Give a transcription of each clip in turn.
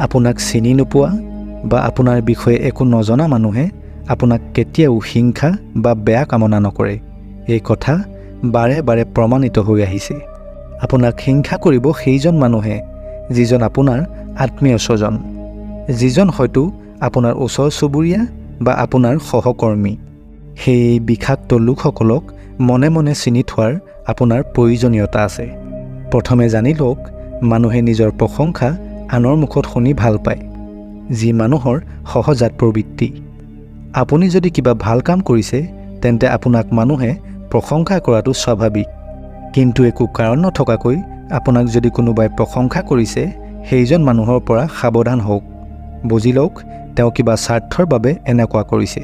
আপোনাক চিনি নোপোৱা বা আপোনাৰ বিষয়ে একো নজনা মানুহে আপোনাক কেতিয়াও হিংসা বা বেয়া কামনা নকৰে। এই কথা বাৰে বাৰে প্ৰমাণিত হৈ আহিছে। আপোনাক হিংসা কৰিব সেইজন মানুহে যিজন আপোনাৰ আত্মীয় স্বজন, যিজন হয়তো আপোনাৰ ওচৰ চুবুৰীয়া বা আপোনাৰ সহকৰ্মী। সেই বিষাক্ত লোকসকলক মনে মনে চিনি থোৱাৰ আপোনাৰ প্ৰয়োজনীয়তা আছে। প্ৰথমে জানি লওক, মানুহে নিজৰ প্ৰশংসা আনৰ মুখত শুনি ভাল পায়, যি মানুহৰ সহজাত প্ৰবৃত্তি। আপুনি যদি কিবা ভাল কাম কৰিছে, তেন্তে আপোনাক মানুহে প্ৰশংসা কৰাটো স্বাভাৱিক। কিন্তু একো কাৰণ নথকাকৈ আপোনাক যদি কোনোবাই প্ৰশংসা কৰিছে, সেইজন মানুহৰ পৰা সাৱধান হওক। বুজি লওক, তেওঁ কিবা স্বাৰ্থৰ বাবে এনেকুৱা কৰিছে।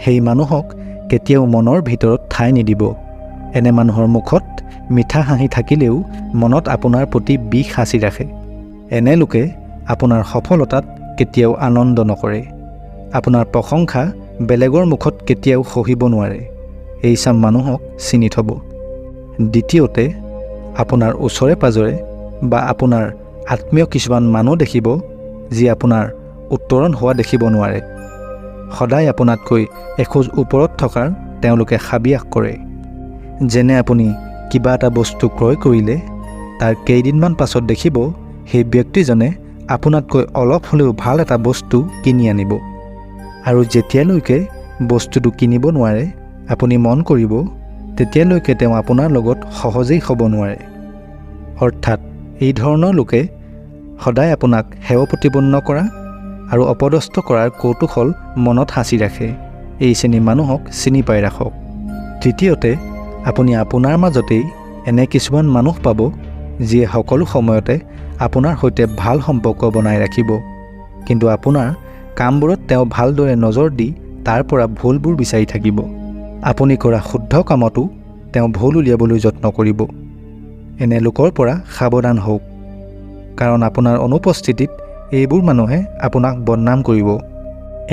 সেই মানুহক কেতিয়াও মনৰ ভিতৰত ঠাই নিদিব। এনে মানুহৰ মুখত মিঠা হাঁহি থাকিলেও মনত আপোনাৰ প্ৰতি বিষ সাঁচি ৰাখে। এনে লোকে আপোনাৰ সফলতাত কেতিয়াও আনন্দ নকৰে। আপোনাৰ প্ৰশংসা বেলেগৰ মুখত কেতিয়াও সহিব নোৱাৰে। এই চাম মানুহক চিনি থ'ব। দ্বিতীয়তে, আপোনাৰ ওচৰে পাঁজৰে বা আপোনাৰ আত্মীয় কিছুমান মানুহ দেখিব, যি আপোনাৰ উত্তৰণ হোৱা দেখিব নোৱাৰে। সদায় আপোনাতকৈ এখোজ ওপৰত থকাৰ তেওঁলোকে হাবিয়াস কৰে। যেনে আপুনি কিবা এটা বস্তু ক্ৰয় কৰিলে, তাৰ কেইদিনমান পাছত দেখিব সেই ব্যক্তিজনে আপোনাতকৈ অলপ হ'লেও ভাল এটা বস্তু কিনি আনিব। আৰু যেতিয়ালৈকে বস্তুটো কিনিব নোৱাৰে, আপুনি মন কৰিব, তেতিয়ালৈকে তেওঁ আপোনাৰ লগত সহজেই হ'ব নোৱাৰে। অৰ্থাৎ এই ধৰণৰ লোকে সদায় আপোনাক হেয় প্ৰতিপন্ন কৰা আৰু অপদস্থ কৰাৰ কৌতূহল মনত সাঁচি ৰাখে। এই শ্ৰেণীৰ মানুহক চিনি পাই ৰাখক। তৃতীয়তে, আপুনি আপোনাৰ মাজতেই এনে কিছুমান মানুহ পাব, যিয়ে সকলো সময়তে আপোনাৰ সৈতে ভাল সম্পৰ্ক বনাই ৰাখিব, কিন্তু আপোনাৰ কামবোৰত তেওঁ ভালদৰে নজৰ দি তাৰ পৰা ভুলবোৰ বিচাৰি থাকিব। আপুনি কৰা শুদ্ধ কামতো তেওঁ ভুল উলিয়াবলৈ যত্ন কৰিব। এনে লোকৰ পৰা সাৱধান হওক, কাৰণ আপোনাৰ অনুপস্থিতিত এইবোৰ মানুহে আপোনাক বদনাম কৰিব।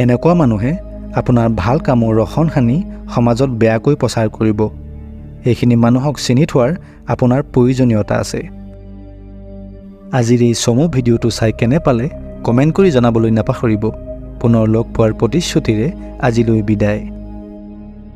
এনেকুৱা মানুহে আপোনাৰ ভাল কামৰ ৰহণ সানি সমাজত বেয়াকৈ প্ৰচাৰ কৰিব। এইখিনি মানুহক চিনি থোৱাৰ আপোনাৰ প্ৰয়োজনীয়তা আছে। আজিৰ এই চমু ভিডিঅ'টো চাই কেনে পালে কমেণ্ট কৰি জনাবলৈ নাপাহৰিব। পুনৰ লগ পোৱাৰ প্ৰতিশ্ৰুতিৰে আজিলৈ বিদায়।